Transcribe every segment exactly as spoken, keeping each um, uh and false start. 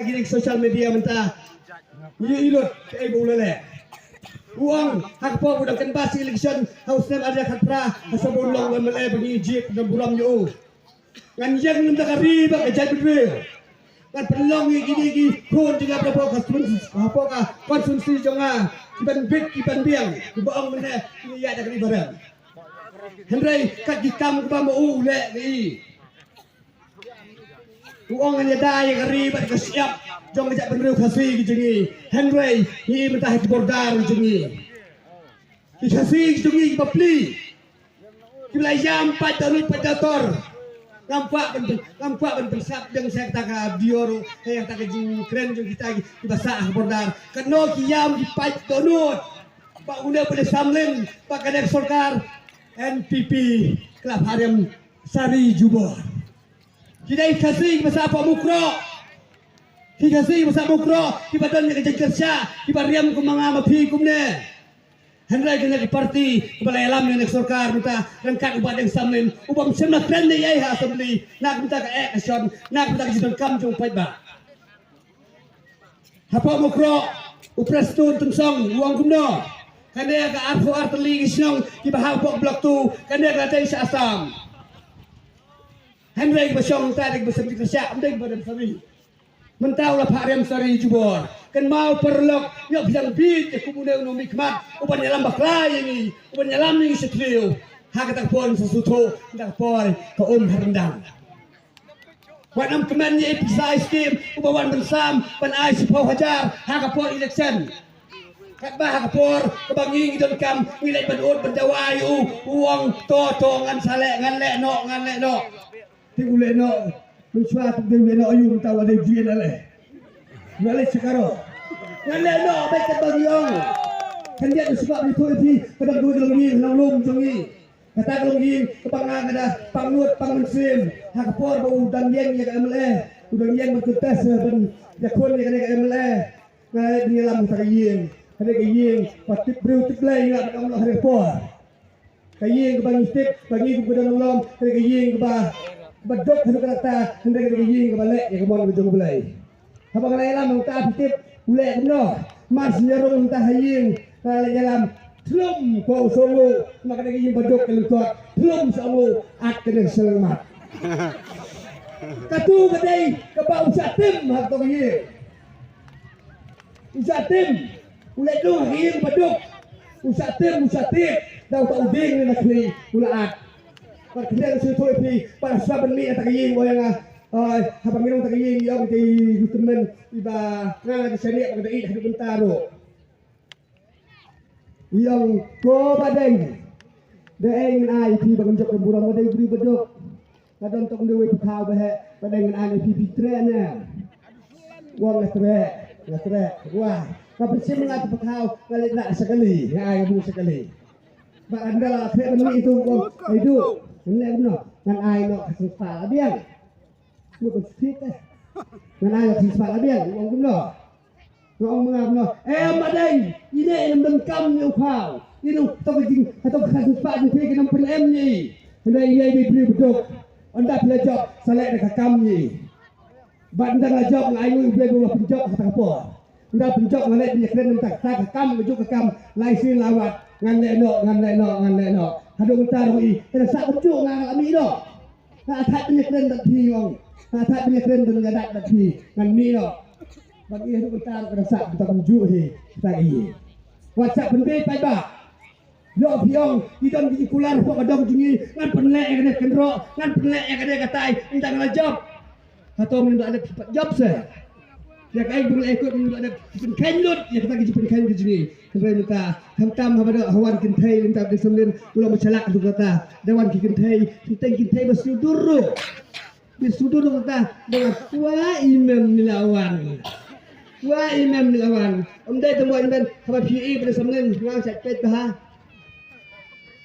Ki social media mynta. Ngi ïohi lut kaei ba u la leh. U ong ha ka por u dang canvass election ha u snem ar hajar khatphra, ha sha ba u long u M L A ba ngi jied da burom ïa u. Ngan ïeng na ka ri bad ka jaitbynriew. Ngan pynlong ïa kine ki khun jong nga hapoh ka constituency, hapoh ka constituency jong nga, ki ban bit ki ban biang, kiba ong mynne ngi ïaid da ka ri ba rem. Hynrei kat ki kam kiba ma u leh ngi. U ong ngan ïada ïa ka ri bad ka shyiap jong ka jaitbynriew Khasi ki jong ngi. Hynrei ngi mynta ha ki border jong ngi, ki Khasi ki jong ngi kiba pli, kiba la ïam paid dohnud paid dohtor. Ngam kwah ban, ngam kwah ban pynsngap biang sha kata ka video ruh, ha kata ka jingkren jong kita ki, kiba sah ha border. Katno ki ïam ki paid dohnud. Ba une u Bah Samlin, ba kane ka sorkar N P P ka la phah riam sari jubor. Ki dei Khasi kiba sah hapoh Mukroh. Ki Khasi kiba sah Mukroh, kiba don ïa ka jingkyrshan, kiba riam kum ma nga ma phi kumne. Hynrei kane ka parti kaba la ïalam ïa kane ka sorkar mynta ryngkat u Bah Deng Samlin, uba ym shym la kren ei ei ha assembly, na ka bynta ka eh ka shon, na ka bynta ka jingdonkam jong u paidbah. Hapoh Mukroh, u Prestone Tynsong u ong kumno: kane ka arphew ar tylli ki shnong kiba hap hapoh Block two, kane ka la dei sha Assam. Hynrei kiba shong mynta dei kiba shem jingkyrshan, ym dei kiba don sari. Mynta u la phah riam sari jubor. Kynmaw paralok, ïoh phi dang bieit ïa kum une u nongmihkhmat uban ïalam bakla ïa ngi, uban ïalam ïa ngi sha thliew. Ha kata ka por sa sngewthuh, kata ka por ka um ha ryndang. Wat nym kmen ïa i pisa i skim uba wan ban sam ban ai shiphew hajar ha ka por election. Katba ha ka por kaba ngi ngi donkam ngi leit ban ud ban dawa ïa u, u ong to to ngan sa leh, ngan leh noh, ngan leh noh. Te u leh noh, mynshuwa te u leh noh ïa u, mynta u la dei G N L A. U la leit sha Garo. Ngan leh noh beit katba ngi ong. Khyndiat u sngap ïathuh ïa phi, ka dang duh ka long ïing ka long lum jong ngi. Kata ka long ïing kaba nga nga da pang nud pang mynsiem. Ha ka por ba u dang ïeng ïa ka M L A, u dang ïeng ban contest ban ïakhun ïa kane ka M L A. Nga leit ban ïalam kata ka ïing, kane ka ïing ba tip briew tip Blei nga ba kam noh ha kane ka por. Ka ïing kaba ngi tip ba ngi kum ka don lom, kane ka ïing kaba, kaba duk haduh katta, hynrei kane ka ïing kaba leh ïa ka mon ka jong U Blei. Haba nga la ïalam hangta phi tip u leh kumno. Mar shu ïarung hangta ha ïing, nga la ïalam, thlum ko u Songu, ma kane ka ïing ba duk ka lyngkot, thlum Songu, at kane ka shyllangmat. Katu ka dei kaba u shah tim ha kato ka ïing. U shah tim, u leh duk ha ka ïing ba duk. U shah tim, u shah tied, da uta u dieng ne na khlieh, u la at. Bad khyndiat nga sngewthuh ïa phi, bad shuwa ban mih ïa kata ka ïing, oi nga, oi, haba ngi rung kata ka ïing, ïa ong te i tymmen, iba nga nga shaniah ba nga da ïeit haduh mynta ruh. Ïa ong ko Bah Deng, da eng ngan ai ïa phi ba ngam jop ka burom, nga dei u briew ba duk. Nga don tang uwei u pathaw ba heh, Bah Deng ngan ai ïa phi, phi treh ne? Ong nga treh, nga treh. Wah, nga pynshim nga tu pathaw, nga leit na sa kali, nga ai nga bun sa kali. Ba ynda la treh ban mih tu ong, ai du, ngan leh kumno? Ngan ai noh ka sngewspah la biang. Mut ba sngewspah eh. Ngan ai noh ka sngewspah la biang, ong kumno? Nga ong ma nga kumno? Em Bah Deng, ine i nym donkam ïa u phaw. Ine to ka jing, to ka sngewspah jong phi ki nym pynem ïa i. Hynrei ine i dei briew ba duk. Ynda phi la jop, sa leh da ka kam ïa i. Bad ynda nga la jop nga ainguh ïa U Blei ba u la pynjop ha kata ka por. Ynda pynjop nga leh ban ïakren na bynta kata ka kam, kajuh ka kam, lai sien lai wat, ngan leh noh, ngan leh noh, ngan leh noh. Haduh mynta ruh i, ka dang sah kumjuh nga, nga la mih noh. Nga thait ban ïakren bad phi ong. Nga thait ban ïakren ban ïadat bad phi, ngan mih noh. Bad i haduh mynta ruh ka dang sah kumta kumjuh hi, kata i. Wat shah pynbieit paidbah. Ïoh phi ong, ki don ki kular hapoh ka dong jong ngi, ngan pynleh ïa kane ka kynroh, ngan pynleh ïa kane ka tai, ynda nga la jop. Hato ngim da dep pat jop se? Ïa kaei ba ngi la ïakut ngim da dep pynkheiñ lut ïa kata ka jingpynkheiñ ka jong ngi. Hynrei mynta khamtam haba da wan kynthei mynta Bah Deng Samlin u long ba shalak haduh katta. Da wan ki kynthei, ki teng kynthei ba sngewdur ruh. Ba sngewdur ruh katta, ba nga kwah i mem ni la wan. Kwah i mem ni la wan. Ym dei tang ba i mem, haba phi ïohi Bah Deng Samlin, nga shait peit bha.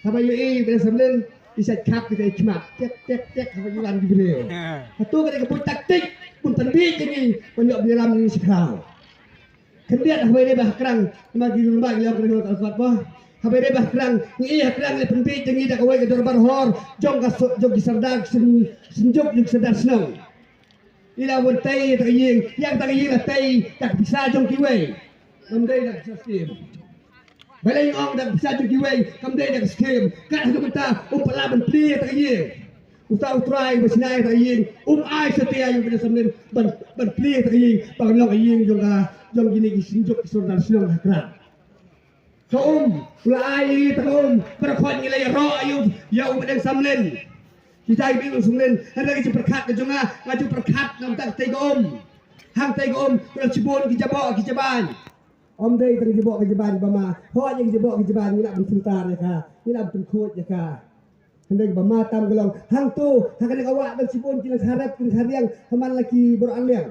Haba ïohi Bah Deng Samlin, i shait khap kita i khmat. Tek, tek, tek, haba ïohi ki briew. Hato ka dei ka buit taktik, bun pynbieit ïa ngi, ban ïoh ban ïalam ïa ngi shi khraw. Khyndiat haba ïadei bad ha Krang, namar ki rangbah ki ong ka dei ka kot ba. Haba ïadei bad ha Krang, ngi ïa ha Krang leh pynbieit ïa ngi da kawei ka dorbar hor, jong ka so-, jong ki sordar, syn-, synjuk jong ki sordar shnong. Ila wan tei da ka ïing, ïa kata ka ïing la tei da ka pisa jong kiwei. Kam dei da ka skim. Balei ong da ka pisa jong kiwei, kam dei da ka skim. Kat haduh mynta um pat lah ban plie da ka ïing. Uta u trai ba sngewsih da ka ïing, um ai satia ïa u Bah Samlin ban ban plie da ka ïing, ban long ka ïing jong ka, jong kine ki seng jong ki sordar shnong ha Kra. Ka um, u la ai ïa ka um, para khot ngi la ïaroh ïa u, ïa u Bah Deng Samlin. Ki jai bing u Samlin, hynrei ka jingpyrkhat ka jong nga, nga ju pyrkhat na ka bynta katei ka um. Hangtei ka um, ka la shibun ki jaboh ki jaban. Ym dei tang jaboh ki jaban ba ma, hooid ïa ki jaboh ki jaban, ngi lah ban filter ïa ka, ngi lah ban pynkhuid ïa ka. Hynrei ba ma tam ka long, hangto, ha kane ka wah dang shibun ki lyngkha rep, ki lyngkha riang, ha man la ki baroh ar liang.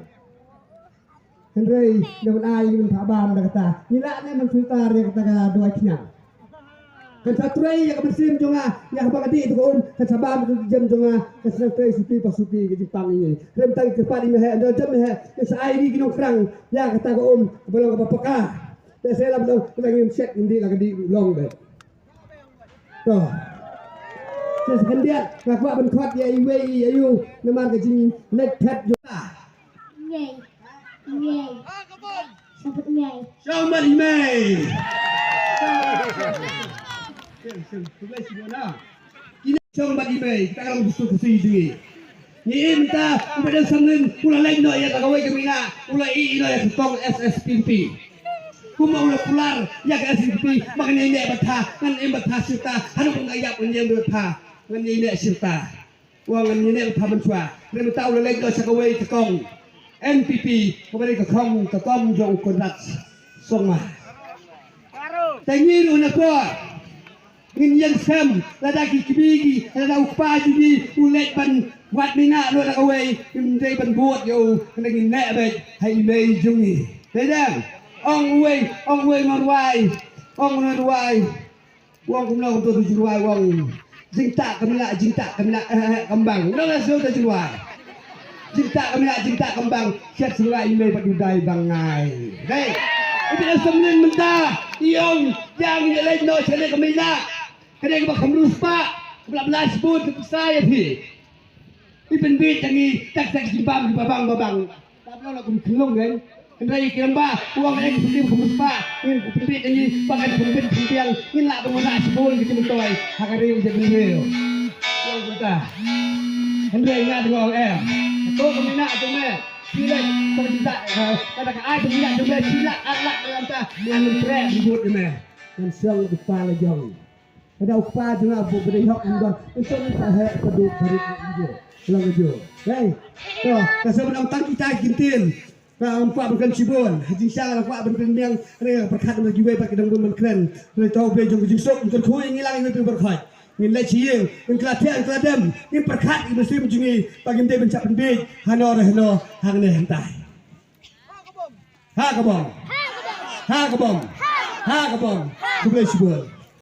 Hynrei, da ban ai, da ban phah bam da kata. Ngi lah ne ban filter ïa kata ka dawai khñiang. Kan sa trei ïa ka mynsiem jong nga, ïa kaba ka dih tu ka um, kan sa bam ka jem jong nga, kan sa trei suki pa suki ka jingpang ïa ngi. Rem tang kyrpad ïa me he, da jem me he, kan sa ai ri ki nongkrang, ïa kata ka um, kaba long kaba paka. Te se la ba long, kaba ngim shet, ngim dih la ka dih long be. To. Sa khyndiat, nga kwah ban khot ïa iwei i aïu, namar ka jingleit phet jong nga. Ngai. Ngai. Sempet ngai. Shambat i mei. Kine shambat i mei, kita ka long bisu kusi jong ngi. Ngi im ta, u Bah Deng Samlin, u la leit noh ïa kawei ka mina, u la ïeh noh ïa ka kong S S P P. Kumba u la kular ïa ka S S P P, ba ngan ïaineh bad ha, ngan im bad ha shuh ta, haduh ban da ïap ngan ïeng bad ha, ngan ïaineh shuh ta. Wan ngan ïaineh bad ha mynshuwa. Hynrei mynta u la leit noh sha kawei ka kong N P P, kaba dei ka kong, ka kong jong u Conrad Sangma. Te ngi ruh na por. Ngin ïeng skhem, lada ki kmie ki, lada u kpa jong ngi, u leit ban wad mina noh da kawei, ngim dei ban bud ïa u, hynrei ngin neh beit ha i mei jong ngi. Dei dang, ong uwei, ong uwei u nongrwai, ong u nongrwai, u ong kumno kumto u jingrwai u ong. Jingtah ka mina, jingtah ka mina, eh, eh, eh, kambang. Kumno la shu u jingrwai. Jingtah ka mina, jingtah kambang, shet sngewbha i mei bad u dei bang ngai. Dei. I Bah Deng Samlin mynta, i ong, ïa ngi leit noh sha kane ka mina. Kane kaba kham riewspah, kaba la bla shibun ka pisa ïa phi. I pynbit ïa ngi, tak tak jingbam, babang, babang. Ba bla la kum khlong ngan. Hynrei ki lamba, u ong ïa ngi pynbit kham riewspah, ngin pynbit ïa ngi, ba ngan pynbit pynbiang, ngin lah ban wanrah shibun ka jingmyntoi ha ka riew jaitbynriew. Ïa u mynta. Hynrei nga dang ong em. To ka mina jong me. Phi leh tang jingtah, eh, kata ka ai tang jingtah jong me shi lak ar lak ka lanta ngan treh bud ïa me. Ngan shong u kpa la jong. Ka dei u kpa jong nga ba dei hok ym don. Ngan shong u kpa heh pa duk pa rit ym jur. Long ka jur. Hei. To, ka shu ban ong tang kita ki ktien. Ka ong kwah ban kren shibun. Ha jingshisha la kwah ban kren biang. Hynrei nga pyrkhat ba kiwei pat ki dang bun ban kren. Hynrei to U Blei jong ka jingsuk. Ngan kyrkhu ïa ngi lang ïa ngi phi baroh khoit. Ngin leit sha ïing, ngin kylla thiah, ngin kylla dem, ngin pyrkhat ïa ka mynsiem jong ngi, ba ngim dei ban shah pynbieit hano re hano, hangne hangtai. Ha ka bom. Ha ka bom. Ha ka bom. Khublei shibun.